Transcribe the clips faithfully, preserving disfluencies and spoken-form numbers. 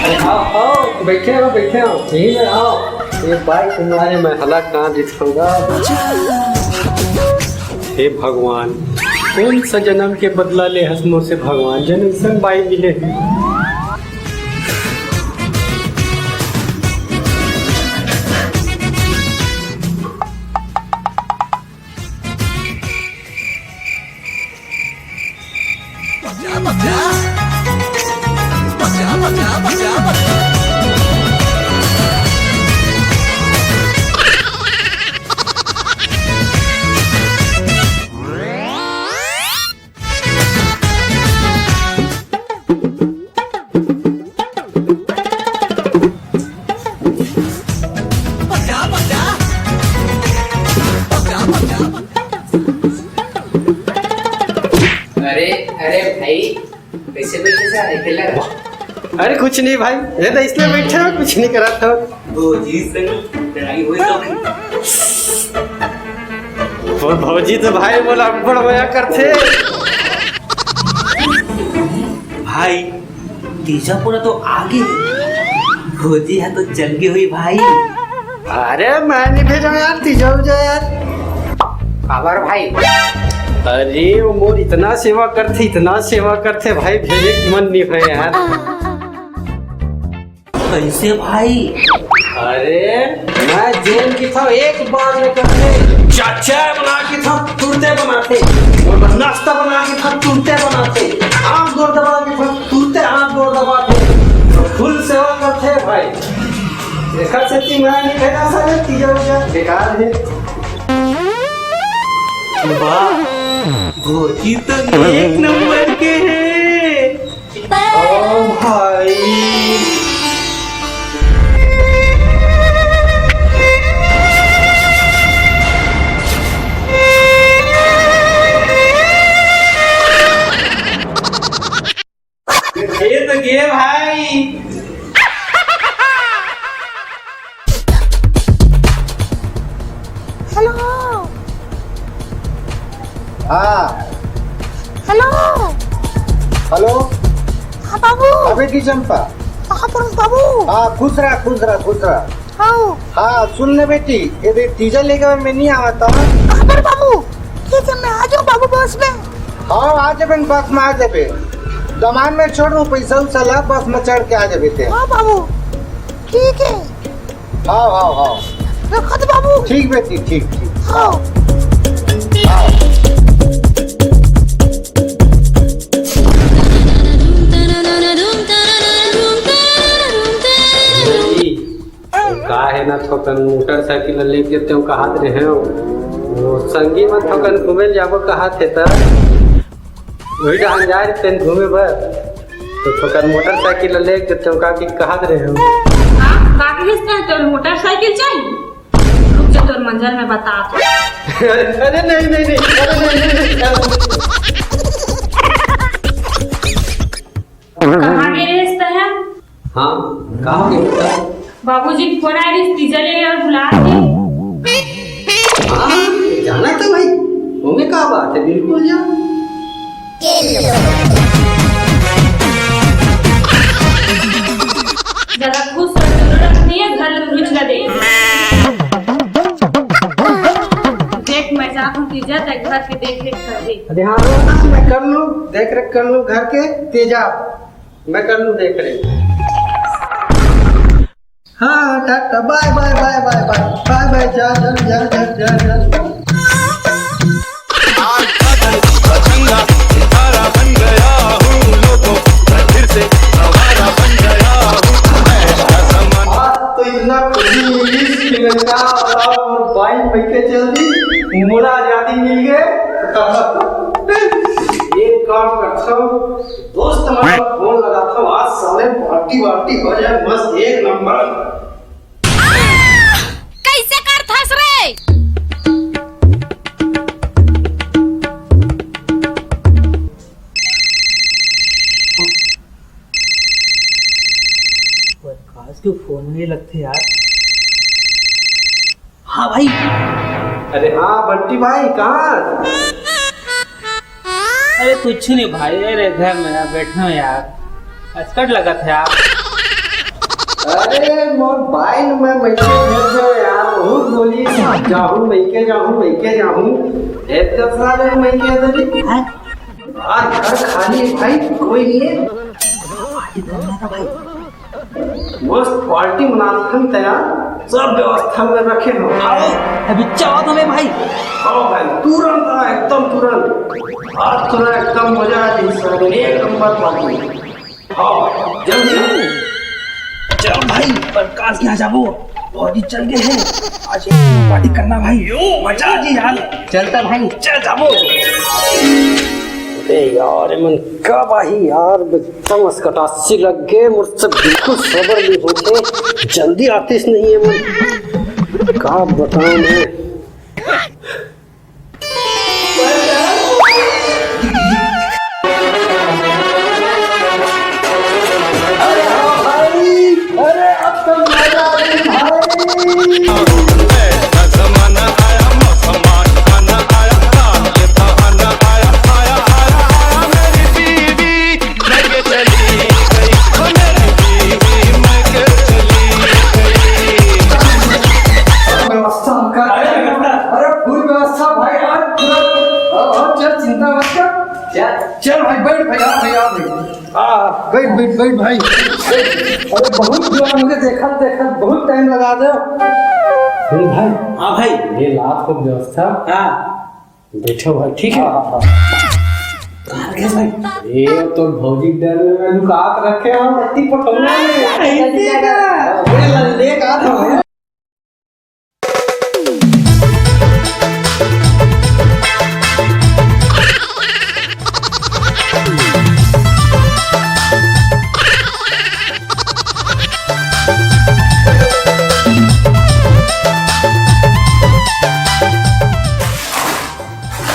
अरे आओ, आओ, बैठे हो, बैठे हो, यहीं में आओ। ये बाइक तुम्हारे में हला कहाँ दिखाऊंगा। हे भगवान, कौन सा जन्म के बदला ले हस मोर से भगवान, जन ऐसन बाई मिले। अरे, अरे भाई, कैसे बैठे जा रहे, खेला रहे? अरे कुछ नहीं भाई, ये तो इसलिए बैठे हो, कुछ नहीं करा था। भौजी संग लड़ाई हुई तो? वो भौजी तो भाई मोला अब्बड़ मया करथे। भाई, तीजा पूरा तो आगे। भौजी हा तो चल गई हुई भाई। अरे मैं नहीं भेजा यार, तीजा उजा यार। काबर भाई? अरे वो मोर इतना सेवा करथे, इतना सेवा करथे भाई, भेजे के मन नहीं है यार। कैसे भाई? अरे मैं जेन की था एक बार में करथे, चाय बना की था तुरते बनाथे, नाश्ता बना की था तुरते बनाथे, हाथ गोड़ दबा की था तुरते हाथ गोड़ दबाथे, फुल सेवा करथे भाई। देखा सच्ची मैं नहीं कहना सारे तीजा उजा बेकार है। वाह, भौजी तो एक नंबर के है। ओ भाई। ये तो गे भाई। हेलो। हाँ। हेलो। हेलो। हाँ बाबू। हाँ बेटी चंपा। हाँ पर बाबू। हाँ, खुश रहा, खुश रहा, खुश रहा। हाँ। हाँ, सुन ना बेटी, ये देख, तीजा लेके मैं नहीं आवा था। हाँ पर बाबू, ठीक है, मैं आ जाऊँ बाबू बस में। हाँ, आ जाबे बस में, आ जाबे। दमान में छोड़ दूँ, पैसा उसा ला, बस में चढ़ के आ जाबे ते। हाँ बाबू, ठीक है। हाँ, हाँ, हाँ। रखत बाबू। ठीक बेटी, ठीक, ठीक। हाँ। का है ना, थोकन मोटरसाइकिल लेके तें कहत रहे हो, वो संगी मन थोकन घूमे ल जाबो कहत हे त वही डहान जाए रहितेन घूमे बर, तो थोकन मोटरसाइकिल ल लेके चौका के कहत रहे हो। हाँ, का कहिस तैं, तोर मोटरसाइकिल चाहिए? रुक जा, तोर मंजर में बतात हँव। अरे, अरे नहीं, नहीं, नहीं, अरे नहीं, नहीं, नहीं, अरे नहीं। कहाँ गे रहिस तैं? हाँ, का हो गया? बाबूजी के फोन आए रहिस, तीजा ले अउ बुला के। हाँ, जाना तो भाई, ओमे का बात है, बिल्कुल जा। ज्यादा खुश हो जरूरत नहीं है, घर में घुस जा दे। देख, मैं जात हूँ तीजा, तैं घर के देख रेख कर दे। अरे हाँ, मैं कर लूँ, देख रेख कर लूँ घर के, तीजा। मैं कर लूँ देख रेख। हाँ, टाटा, बाय, बाय, बाय, बाय, बाय, बाय, बाय, जा, जा, जा। आज का दिन अच्छा चंगा, सितारा बन गया हूँ, लोगों, मैं फिर से आवारा बन गया हूँ, मैं ऐसा जमाना। आज तो इतना खुशी मिली कि मैं क्या बताऊँ, और बाइक लेके चल दी, मोला आजादी मिल गए। एक काम करता हूँ, दोस्त मन ला फोन लगाथंव, आज साले पार्टी वार्टी हो जाए, मस्त एक नंबर। कैसे करथस रे? प्रकाश के फोन नहीं लगते यार। हाँ भाई। अरे हाँ बंटी भाई, कहाँ? अरे कुछ नहीं भाई, अरे घर में यार बैठे हो यार, असकट लगत है यार। अरे मोर बाइल में मइके भेज दो यार, बहुत बोली, जाहूँ मइके जाहूँ, मइके जाहूँ। एक दफा ले मइके दे। हैं? आज घर खाली है भाई, कोई नहीं है। मस्त पार्टी मनाथन तैयार, सब व्यवस्था में रखे हो। आओ, अभी चाहत हमें भाई। हाँ भाई, तुरंत आ, एकदम तुरंत। आज तुरंत एकदम मजा आ जाए, एक नंबर पार्टी। हाँ, जल्दी आओ। चल भाई, प्रकाश के यहाँ जाबो। भौजी चल गए हैं, आज एक पार्टी करना भाई। मजा आ जाए यार। चलता भाई। चल जाबो। अरे यार, एमन कब आही यार? एकदम असकटासी लग गे, मोर से बिल्कुल सबर नहीं होते। जल्दी आतिस नहीं है मन, का बताऊं मैं। अरे हाँ भाई, अरे अब तो मजा आ गई भाई। व्यवस्था कर। अरे व्यवस्था। अरे फुल व्यवस्था भाई, आज पूरा। हाँ, हाँ, चल चिंता मत कर। चल। चल भाई बैठ भाई, आ भाई, आ भाई। हाँ, बैठ, बैठ, बैठ भाई। बैठ। अरे बहुत जोर मुझे देखत देखत बहुत टाइम लगा दे। अरे भाई। हाँ भाई। ये लात को व्यवस्था। हाँ। बैठो भाई, ठीक है? हाँ, हाँ, हाँ। कहाँ गए भाई? ये तो भौजी के डर में मैं लुका के रखे हूँ, मट्टी पटौना में। ऐसे का? अरे लल्ले का तो है।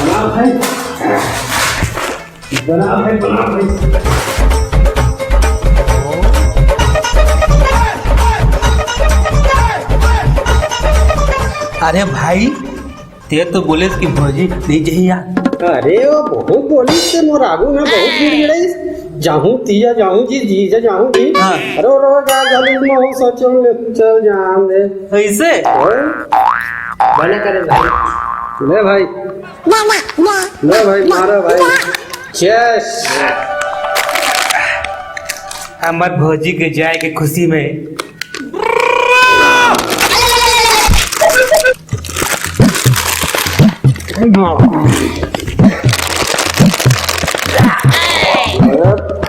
बना भाई, बना भाई, बना भाई। अरे भाई, ते तो बोलेस कि भौजी नहीं जाही यार। अरे वो बहुत बोलिस ते मोर आगू में बहुत गिड़गिड़ाइस। जाहूं तीजा, जाहूं जी, जीजा जाहूं जी। हाँ। अरे रो जा, जल्दी में हो सोचो में चल जान दे। ऐसे? हाँ। बने करे भाई। ले भाई। ले भाई, मारा भाई। Cheers। हमर भौजी के जाए के खुशी में।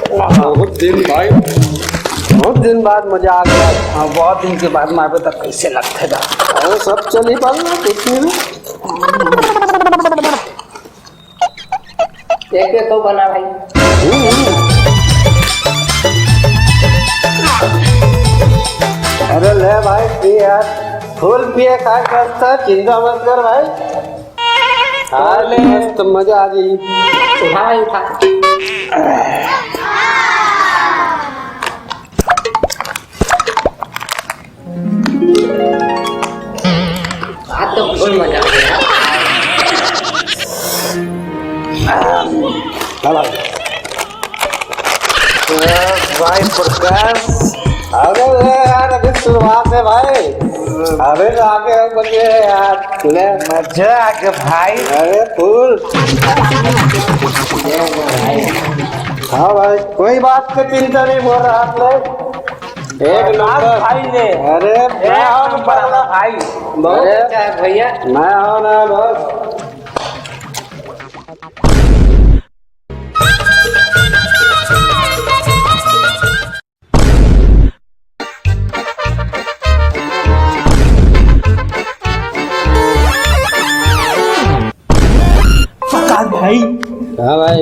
बहुत दिन भाई, बहुत दिन बाद मजा आ गया। हाँ, बहुत दिन के बाद मारबे त कैसे लगथे गा? अरे सब चली पाना, कुछ नहीं। एक एक को बना भाई। अरे ले भाई, पी यार, फुल पिए, काय करता, चिंता मत कर भाई। अरे मस्त मजा आ जाई। उठा भाई, उठा। आज तो फुल मजा आ गया। चलो। अरे भाई प्रकाश, अरे ले यार, अभी शुरुआत है भाई, अबे तो आगे और बढ़िया है यार, ले। मजा आ गया भाई। अरे फुल। हाँ भाई, कोई बात की चिंता नहीं बोल रहा आप लोग। एक नंबर। भाई ने। अरे, मैं एक और नंबर बड़ा भाई। बहुत अरे, अच्छा है भैया। मैं और ना बस। प्रकाश भाई। हाँ भाई।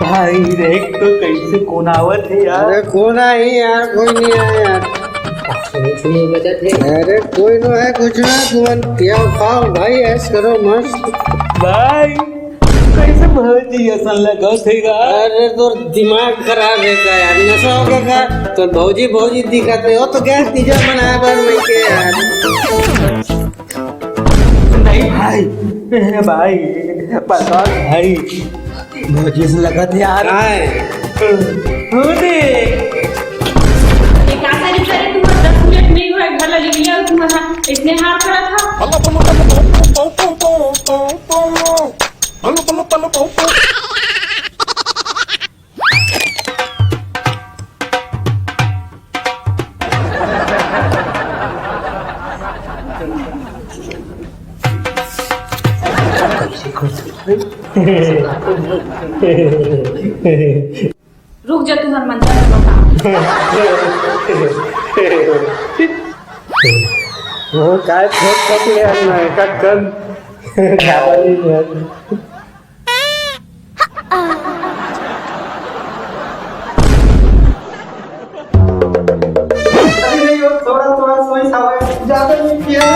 भाई देख तो कैसे कोन आवत है यार। अरे कोन आही यार, कोई नहीं आया यार। कुछ नहीं बचत है। अरे कोई नहीं है, कुछ ना, तुमन पियो खाओ भाई, ऐश करो मस्त। भाई कैसे भौजी असन लगत है यार। अरे तोर दिमाग खराब है का यार, नशा हो गया का? तो भौजी भौजी दिखाते हो तो क्या तीजा मनाए बर नहीं के यार। नहीं भाई, ए भाई, प्रकाश भाई, बहुत जैसे लगत हे यार। काय? हो दे। ये का करे करे तुम दस मिनट नहीं हुआ, घर लग गया तुम्हारा, इतने हार पड़ा था। रुक जा, तुम्हार मंत्र में बता। वो काय ठोक ठोक ले यार, मैं का कन ज्यादा नहीं है। अभी नहीं हो, थोड़ा थोड़ा सोई सावे, ज्यादा नहीं किया।